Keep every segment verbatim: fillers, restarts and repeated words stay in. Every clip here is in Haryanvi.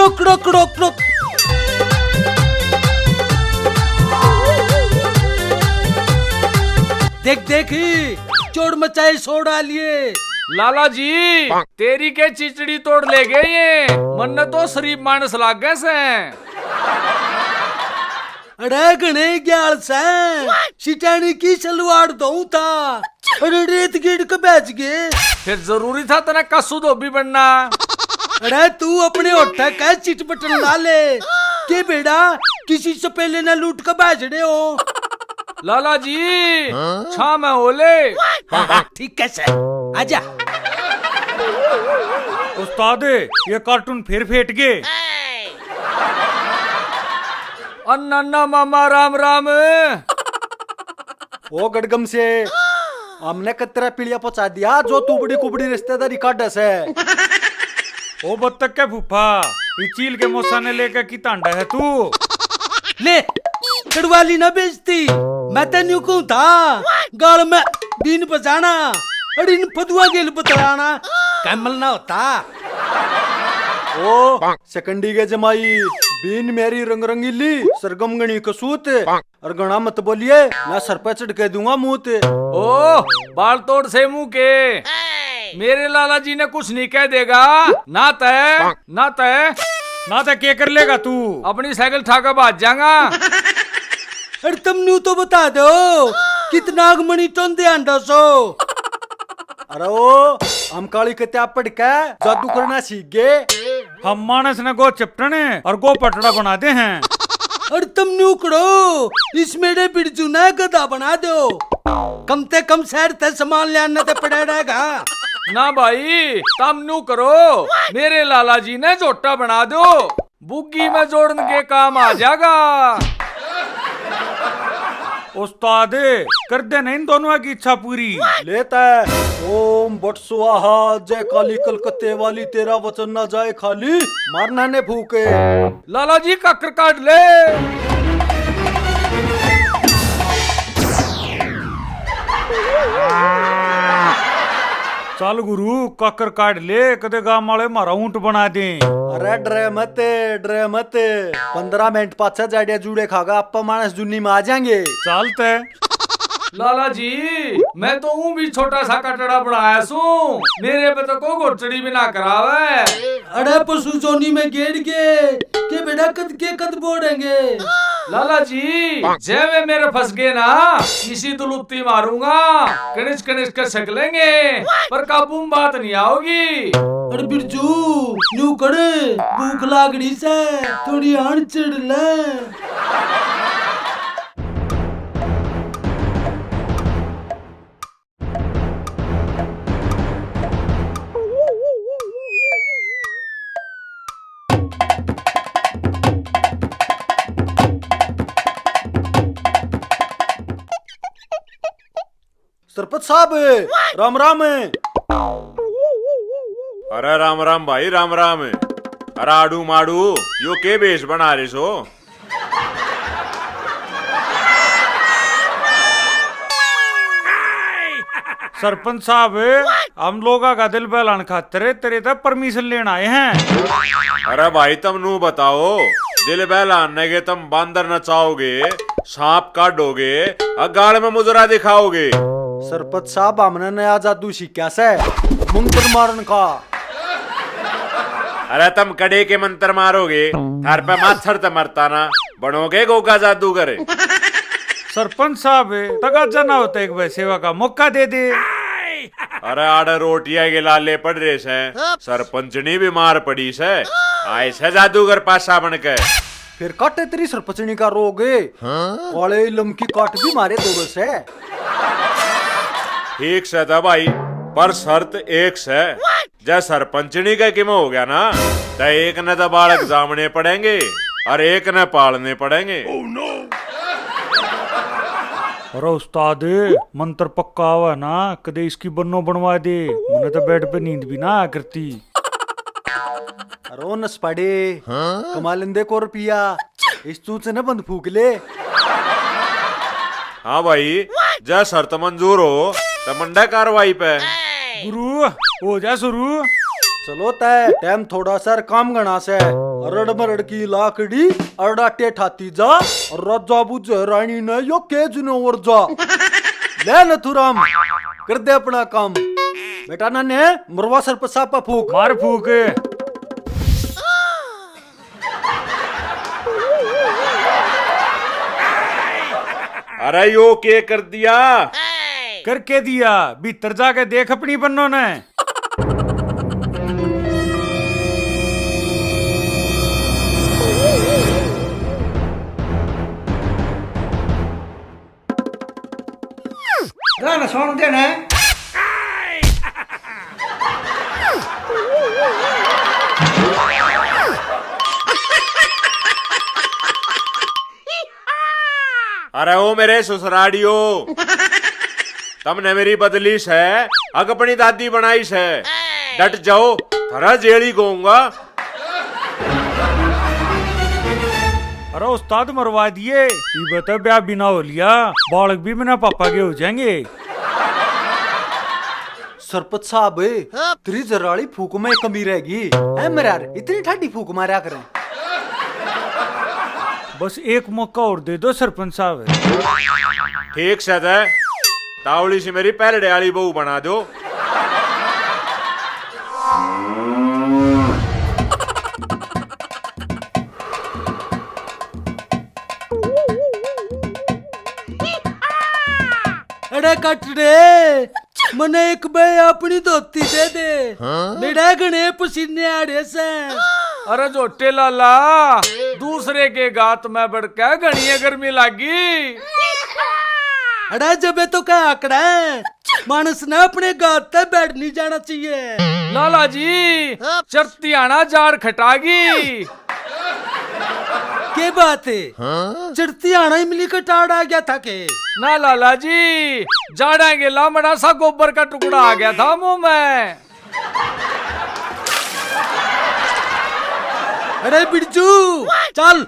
रुक, रुक, रुक, रुक। देख, देख, चोर मचाए शोर डालिए। लाला जी, तेरी के चिचड़ी तोड़ ले गए ये? मन्ने तो शरीफ मानस लागे से। अरे घणे ग्याल से, सिटानी की सलवार दऊं था। अरे रेत गेड़ के बैच गए। फिर जरूरी था तने कसू धोबी बनना। अरे तू अपने होठा का चिट बटन ला ले। के बेड़ा, किसी सपेले ने लूट के बैच रहे हो? लाला जी, हाँ? छा में हो ले। हाँ, हाँ, ठीक है सर, आजा। उस्ताद, ये कार्टून फिर फेट गए। अन्ना, अन्ना मामा, राम राम। ओ गड़गम से, हमने कतरा पीलिया पहुंचा दिया, जो तू बड़ी कुबड़ी रिश्तेदारी काढ़े से। ओ बत्तख के फूफा, ये चील के मौसा ने लेके की तांडा है तू? ले, कड़वाली ना बेइज्जती। मैं तो न्यू कहूं था, गाल में बीन बजाना, और इन फदुआ गेल बतलाना, कैमल ना होता। ओ, सकंडी के जमाई, बीन मेरी रंग रंगीली, सरगम गणी कसूत, और घणा मत बोलिए, ना सर पे चढ़ के दूंगा मूत। ओ, बाल तोड़ से मुंह के। मेरे लाला जी ने कुछ नहीं कह देगा। ना तय, ना तय। ना तय के कर लेगा तू? अपनी साइकिल ठा के भाज जाएगा। अरे तुम न्यू तो बता दो, कितना आगमनी टोंदे आंडा सो। अरे ओ, हम काली किताब पढ़ के जादू करना सीख गए। हम मानस ने गो चिपटने और गो पटड़ा बना दे हैं। और तुम न्यू करो, इस मेरे बिरजू ने गधा बना दो। कम ते कम शहर ते सामान ले आने ते पड़ा रहेगा। ना भाई, तुम न्यू करो, मेरे लाला जी ने झोटा बना दो। बुग्गी में जोड़न के काम आ जाएगा। उस्ताद, कर दे ना इन दोनों की इच्छा पूरी। लेता है। ओम बट स्वाहा, जय काली कलकत्ते वाली, तेरा वचन ना जाए खाली, मारना ने फूके। लाला जी काकर काट ले। चल गुरु, काकर काट ले, कदे गांव वाले मारा ऊंट बना दे। अरे डरे मत, डरे मत, पन्द्रह मिनट पाछे जाड़िया जूड़े खागा, आपा मानस जुन्नी में आ जाएंगे। चल ते। लाला जी, मैं तो ऊं भी छोटा सा कटड़ा बनाया सूं, मेरे पे तो को घोटड़ी भी ना करावे। अरे पशु जोनी में गेड़ के, के बेटा कद के कद बोड़ेंगे? लाला जी, जे वे मेरे फंस गए ना, इसी दुलुत्ती मारूंगा, कनिच कनिच के छक लेंगे, पर काबू में बात नहीं आओगी। अरे बिरजू, न्यू कर, भूख लागड़ी से, थोड़ी आन चढ़ ले। सरपंच साहब, राम राम। अरे राम राम भाई, राम राम। अरे आड़ू माड़ू, यो के भेष बना रहे सो? सरपंच साहब, हम लोगा का दिल बहलान खातर तेरे तक परमिशन लेना आए हैं। अरे भाई, तुम नू बताओ, दिल बहलान ने के तुम बांदर नचाओगे, सांप काटोगे, और गाल में मुजरा दिखाओगे? सरपंच साहब, हमने नया जादू सीखा से, मंत्र मारन का। अरे तुम कड़े के मंत्र मारोगे, थार पे माछर तो मरता ना, बनोगे गोगा जादूगर। सरपंच साहब, तगाजा ना होता, एक बार सेवा का मौका दे दे। अरे आड़े रोटियां के लाले पड़ रहे से, सरपंचनी बीमार पड़ी से, आए से जादूगर पासा बन के। फिर काटे तेरी सरपंचनी का रोग, काले इलम की काट भी मारे दो से। ठीक से था भाई, पर शर्त एक से, जै सरपंचनी का किमे हो गया ना, तो एक ने तो बालक जामने पड़ेंगे और एक ने पालने पड़ेंगे। अरे उस्ताद, मंत्र पक्का आवे ना, कदे इसकी बन्नो बनवा दे, मन्ने तो बेड पे नींद भी ना आया करती। अरे ओ नस पड़े, कमा लेंदे को रुपया, इस चूचे ने बंद फूक ले। हाँ भाई, जै शर्त मंजूर हो, तो मंडा कार्रवाई पे। गुरु, हो जा शुरू। चलो तय, टाइम थोड़ा सा, काम घना से। रड़ मरड़ की लाकड़ी, अरड़ाटे ठाती जा, और राजा बुझे रानी ने यो केज ने और जा। ले नथुराम, कर दे अपना काम। बेटा नाने, मरवा सरपंच साहब पा फूक। मार फूक। अरे यो के कर दिया? करके दिया, भीतर जाके देख अपनी बन्नो ने। गाना सुन देना। अरे ओ मेरे ससुराड़ियो, तमने मेरी बदली से अक अपनी दादी बनाई से। डट जाओ, थारा जेल ही कहूंगा। अरे उस्ताद मरवा दिए, इब तो ब्याह बिना हो लिया, बालक भी बिना पापा के हो जाएंगे। सरपंच साहब, तेरी जराली फूक में कमी रहेगी। है मेरे यार, इतनी ठाडी फूक मारा करें। बस एक मौका और दे दो सरपंच साहब। ठीक से दे, तावली से मेरी पहलड़े वाली बहू बना दो। अरे कटड़े, मने एक बे अपनी धोती दे दे। हाँ? मेरे घणे पसीने आड़े से। अरे झोटे लाला, दूसरे के गात में बड़का घणी गर्मी लागी। अरे जबे तो क्या आकड़ा है, मानस ने अपने गात ते बैठ नहीं जाना चाहिए। लाला जी, चरती आना जाड़ खटागी। के बात है? हाँ? चढ़ती आना इमली का टाड़ आ गया था के? ना लाला जी, जाड़ा के लामड़ा सा गोबर का टुकड़ा आ गया था मुंह में। अरे बिरजू, चल,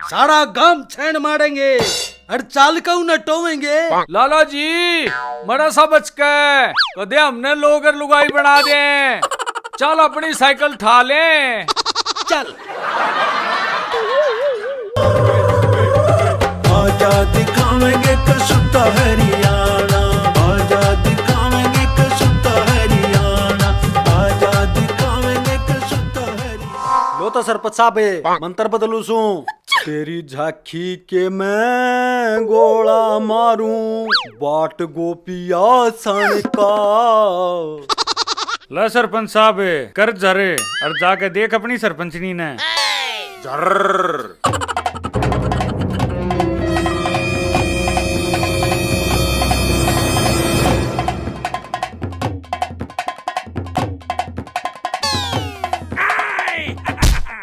सारा गांव छेण मारेंगे। अरे चाल के उन्हें टोवेंगे। लाला जी, मड़ा सा बच के, कदे हमने लोगर लुगाई बना दे। चल अपनी साइकिल ठा ले। चल। आजा दिखावेंगे कसुता हरियाणा, आजा दिखावेंगे कसुता हरियाणा, आजा दिखावेंगे कसुता हरियाणा। लो तो सरपंच साहब, मंत्र बदलू सूं। तेरी झांकी के मैं गोला मारूं, बाट गोपिया सण का। ले सरपंच साहब, कर झर और जाके देख अपनी सरपंचनी ने। झर।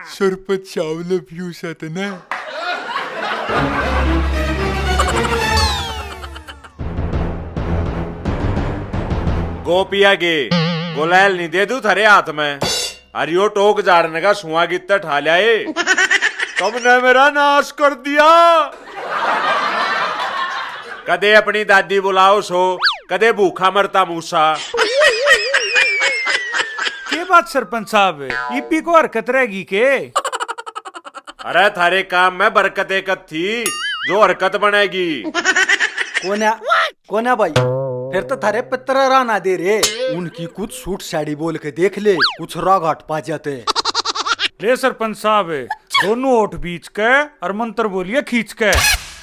सरपंच साहब ने पीयूष है तने। गोपिया के गोलैल नहीं दे दूं थारे हाथ में। अरे यो टोक झाड़ने का सुआ कित्ते ठा ल्याए। तुमने मेरा नाश कर दिया। कदे अपनी दादी बुलाओ सो, कदे भूखा मरता मूसा। के बात सरपंच साहब, इब्बी को हरकत रहेगी के? अरे थारे काम में बरकत एक थी, जो हरकत बनेगी। कोन्या, कोन्या भाई, फिर तो थारे पितर राना दे रे। उनकी कुछ सूट साड़ी बोल के देख ले, कुछ रागाट पा जाते। ले सरपंच साहब, दोनों ओठ बीच के और मंत्र बोलिए खींच के।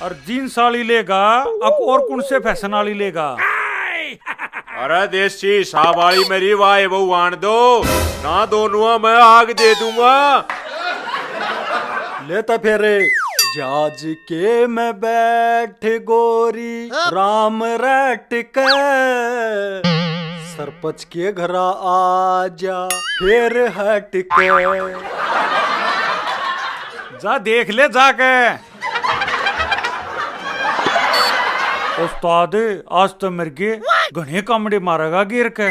और जींस वाली लेगा, अक और कौन से फैशन वाली लेगा? अरे देसी हिसाब वाली मेरी वाह बहू आन दो, ना दोनों मैं आग दे दूंगा। ले तो फिर जहाज के में बैठ गोरी राम रट के, सरपंच के घरा आ जा फिर हट के। जा देख ले जाके। उस्ताद, आज तो मेरे के घणे कामड़े मारेगा गिर के।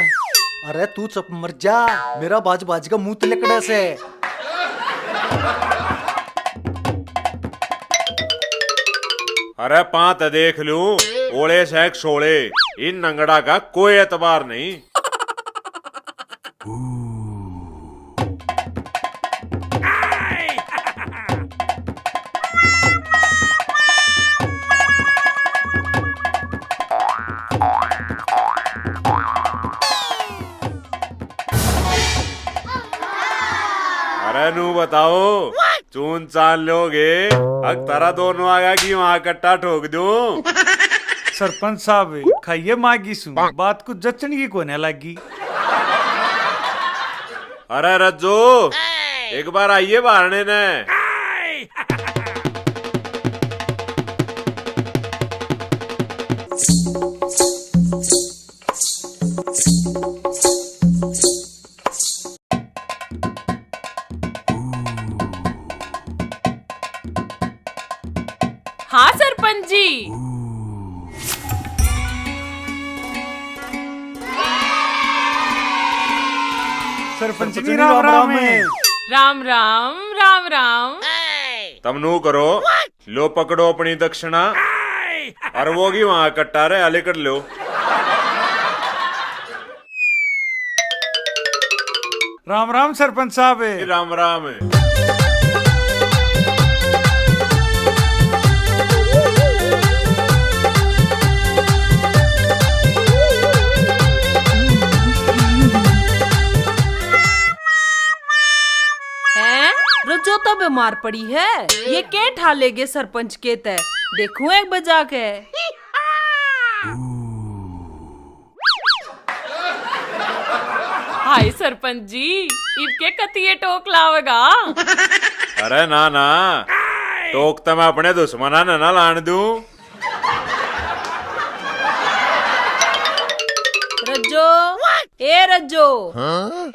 अरे तू चुप मर जा, मेरा बाज बाज का मुंह तिलकड़े से। अरे पांत देख लूं, ओले से एक सोले, इन नंगड़ा का कोई एतबार नहीं। नू बताओ, चून चान लोगे? अक तारा दोनों आगा की वहां कट्टा ठोक दूं। सरपंच साहब, खाइए मागी सू, बात कुछ जचन की कोने लागी। अरे रज्जो, एक बार आइए बारणे ने। हाँ सरपंच जी। सरपंच जी, राम राम है। राम राम, राम राम। तम नू करो, लो पकड़ो अपनी दक्षिणा। और वो की वहां कट्टा रे, आले कर लो। राम राम सरपंच साहब। राम राम। हैं? रजो तो बीमार पड़ी है, ये के ठा लेगे सरपंच के तै? देखूं एक बजा के। हाय सरपंच जी, इबके कतिये टोक लावेगा? अरे ना ना, टोक तो मैं अपने दुश्मना ने ना लान दूं। रज्जो, ए रज्जो। हाँ?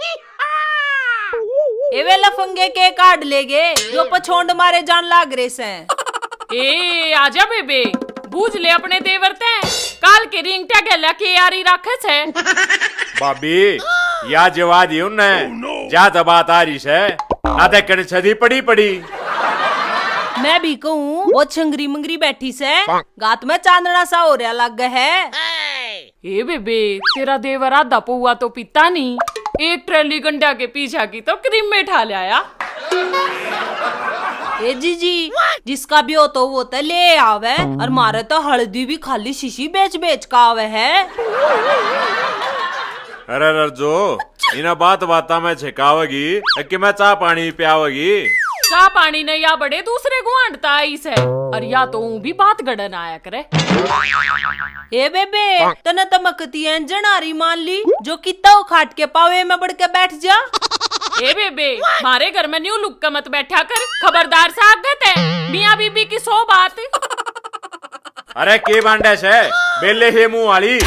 ए वे लफंगे के काट लेगे, जो पछोंड मारे जान लाग रे सै। ए, आजा बेबे, बूझ ले अपने देवर तै, काल के रिंगटा गेला के यारी राखे सै। भाभी, या जवा दी उन्हें, ज्यादा बात आ रही सै, ना ते कण सदी पड़ी पड़ी। मैं भी कहूँ, वो छंगरी मंगरी बैठी सै, गात में चांदना सा हो रहा लग है। ए बेबे, तेरा देवर आधा पौवा तो पीता नहीं, एक ट्रैली गंडा के पीछा की तो क्रीम में ठा लाया। ए जीजी, जिसका भी हो तो वो तो ले आवे, और मारे तो हल्दी भी खाली शीशी बेच बेच का आवे है। अरे रज्जो, इन्हें बात बाता में छिकावेगी कि मैं चाह पानी प्यावेगी। चाह पानी ने या बड़े दूसरे गुआंढ ता आई सै, और या तो ऊं भी बात गड़न आया करे। ए बेबे, तने तो मकती है जनारी मान ली, जो किता हो खाट के पावे में बढ़ के बैठ जा। ए बेबे, मारे घर में न्यू लुक के मत बैठा कर, खबरदार सागत है मियाँ बीबी की सौ बात। अरे के बांडे से, बेले हे मुंह वाली,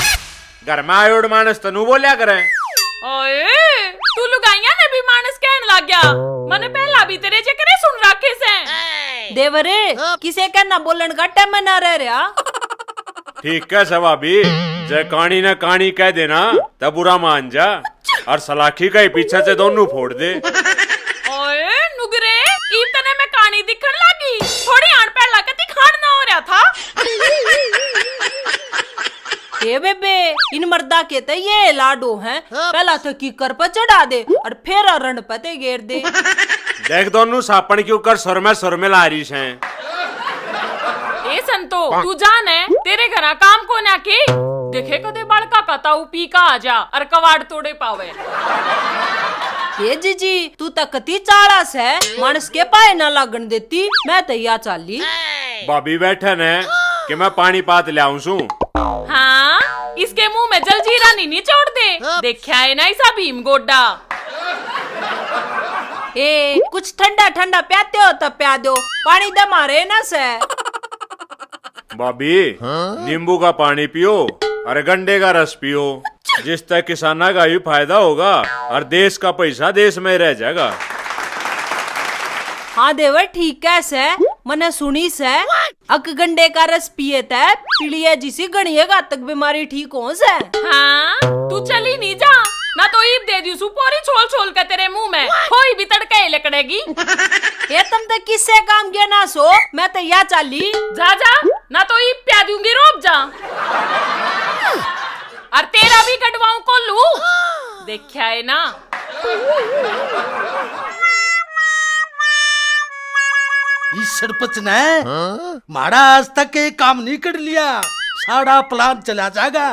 घर में आयोड़ मानस तनु बोल्या करे। ओए, तू लुगाइयां ने भी मानस कहन लाग गया। मने पहला भी तेरे जिक्रे सुन रखे से। देवरे, किसे कहना बोलन का टाइम ना रह रहा। ठीक है से भाभी, जय कानी ने कानी कह देना, तब बुरा मान जा, और सलाखी का ही पीछे से दोनों फोड़ दे। ओए नुगरे, ईब तने मैं कानी दिखण लागी, थोड़ी आण पहला कती खान ना हो रहा था। ए बेबे, इन मर्दा के ते ये लाडो हैं, पहला तो कीकर पे चढ़ा दे और फेर रण पे ते गेर दे। देख दोनों सापण क्यों कर सुर में सुर में ला रही हैं। ए संतो, तू जान है, तेरे घरा काम को ना के? देखे कदे बालका का ताऊ पी का आ जा और कवाड़ तोड़े पावे। ए जीजी, तू तो कती चाला सै, मानस के पाए ना लागण देती, मैं तो या चाली। भाभी बैठे ने कि मैं पानी पात ले आऊं सूं। हाँ, इसके मुंह में जलजीरा नहीं निचोड़ दे। देखा है ना इसा भीम गोड्डा। ए, कुछ ठंडा ठंडा प्याते हो तो प्या दो, पानी दे मारे ना सै। भाभी, नींबू का पानी पियो, अरे गंडे का रस पियो, जिससे किसाना का भी फायदा होगा और देश का पैसा देश में रह जाएगा। हाँ देवर, ठीक कह सै, मने सुनी सै, अक गंडे का रस पिए तै पीलिया जिसी घणी घातक बीमारी ठीक हो सै। हाँ, तू चली नहीं जा, ना तो ईब दे दी सू पोरी छोल छोल के तेरे मुंह में, कोई भी तड़के ही लकड़ेगी। ये तुम तो किससे काम के ना सो, मैं तो या चाली। जा जा, ना तो ईब प्या दूंगी, रोब जा। और तेरा भी कटवाऊं कोलू, देखा है ना। इस सरपंच ने माड़ा आज तक एक काम नहीं कर लिया, सारा प्लान चला जाएगा।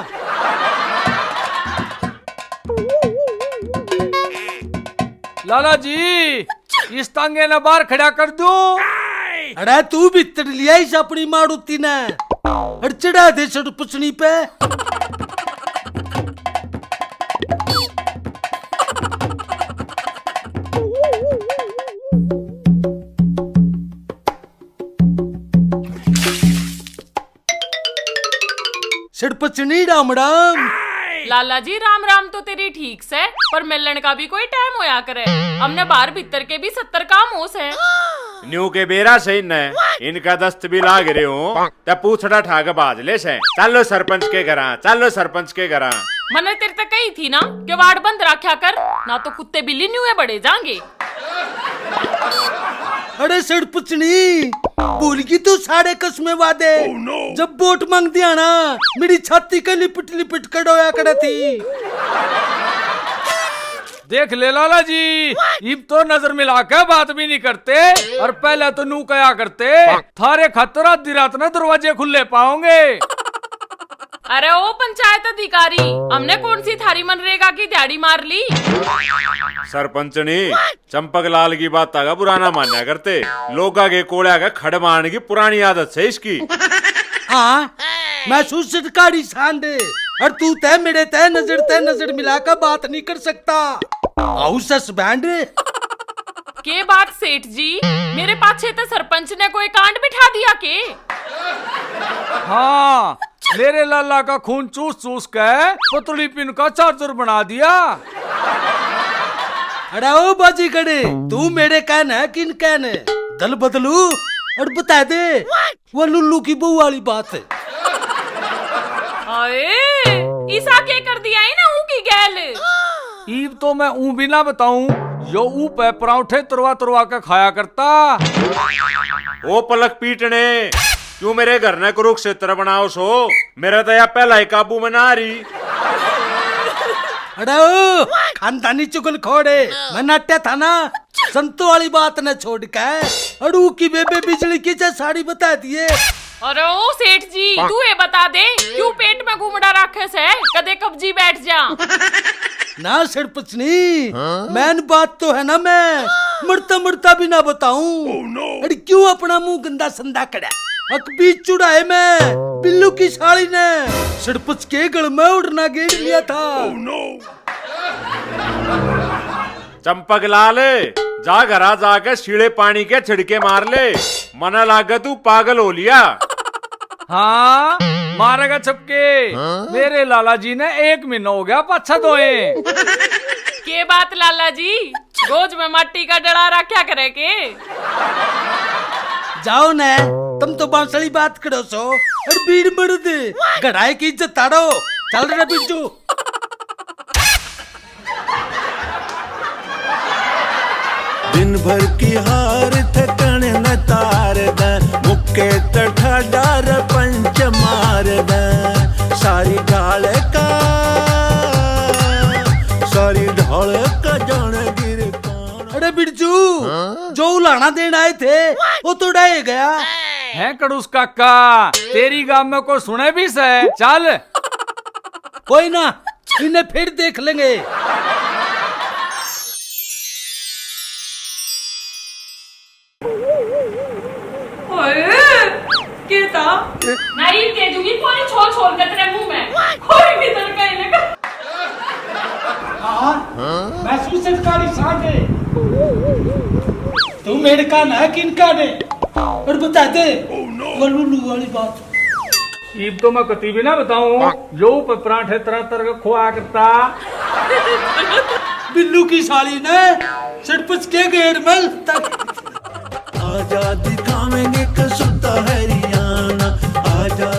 लाला जी, इस तांगे ने बाहर खड़ा कर दूं? अरे तू भीतर लिया इस अपनी मारुति ने और चढ़ा दे सरपंचनी पे। सरपंचनी राम राम। लाला जी, राम राम तो तेरी ठीक से, पर मिलण का भी कोई टाइम होया करे। हमने बाहर भीतर के भी सत्तर काम हो से। न्यू के बेरा सही न, इनका दस्त भी लाग रहे हो, ते पूछड़ा ठा के बाज ले से। चलो सरपंच के घरा, चलो सरपंच के घरा। मने तेरे तक कही थी ना कि वार्ड बंद रखा कर, ना तो कुत्ते बिल्ली न्यू है बड़े जाएंगे। अरे सरपंचनी, भूल गई तू सारे कसमे वादे? जब वोट मांग दिया ना, मेरी छाती के लिपट लिपट के रोया करे थी। देख ले लाला जी, इब तो नजर मिला के बात भी नहीं करते, और पहले तो नू कया करते, थारे खातर आधी रात ने दरवाजे खुले पाओगे। अरे ओ पंचायत अधिकारी, हमने कौन सी थारी मनरेगा की दिहाड़ी मार ली? सरपंचनी, चंपक लाल की बात का बुरा ना मान्या करते। लोगा के कोड़ा के खड़ मारने की पुरानी आदत है इसकी। हाँ, मैं सूं सरकारी सांड, और तू तय मेरे तय नजर तय नजर मिलाकर बात नहीं कर सकता। House band. के बात सेठ जी, मेरे पाछे तो सरपंच ने कोई कांड बिठा दिया के? हाँ, मेरे लाला का खून चूस चूस के पतली पिन का चार्जर बना दिया। अरे ओ बाजीगरे, तू मेरे कहने किन कहने दल बदलू और बता दे वो लुल्लू की बहू वाली बात। हाय, ईसा के कर दिया है ना ऊ की गैल। ईब तो मैं ऊ भी ना बताऊं, यो ऊ पे परांठे तुरवा तुरवा के खाया करता। ओ पलक पीटने, क्यों मेरे घर ने कुरुक्षेत्र बनाओ सो? मेरा तो या पहला ही काबू में ना आ रही। अरे ओ, खानदानी चुगलखोर है, मैं नाट्या था ना, संतों वाली बात न छोड़ के अड़ू की बेबे बिजली की जे साड़ी बता दिए। अरे ओ सेठ जी, तू ये बता दे, क्यों पेट में घूमड़ा रखे से, कदे कब्जी बैठ जा। ना सरपंचनी, मैन बात तो है ना, मैं मरता मरता भी ना बताऊं। अरे क्यों अपना मुंह गंदा संदा करा? अक बीच चुड़ाए में बिल्लू की साली ने सरपंच के गल में उड़ना गेड़ लिया था। चंपक लाल, जा घरा जाके शीले पानी के छिड़के मार ले, मने लागे तू पागल हो लिया। हाँ, मारेगा छपके। मेरे लाला जी ने एक महीना हो गया पाछा धोए। के बात लाला जी, गोज में माटी का डला रखा करे के? जाओ ने, तुम तो बांसली बात करो सो, और बीड़ मर्द, घड़ाए की इज्जत ताड़ो। चल रे बिज्जू। दिन भर की हार थकन न तार दै, मुक्के तठा डार पंच मार दै। सारी ढाल का, सारी ढाल का जान गिर कौन। अरे बिरजू, हाँ? जो उलाना देन आए थे, वो तो डह गया। है कड़ूस काका, तेरी गाम में को सुने भी सै? चल। कोई ना, इन्हें फिर देख लेंगे। ओए, के था? नहीं, दे दूंगी पूरी छोल छोल के तेरे मुंह में। कोई भी तेरे कहीं लगा। हाँ, मैं सूं सरकारी सांड है। तू मेरे का ना किनका ने? और बता दे, वो लुल्लू वाली बात। इब तो मैं कती भी ना बताऊं, यो पे परांठे तरह तरह के खुआ करता। बिल्लू की साली ने सटपच के गेट में तक। आजा दिखावेंगे कसुता हरियाणा, आजा।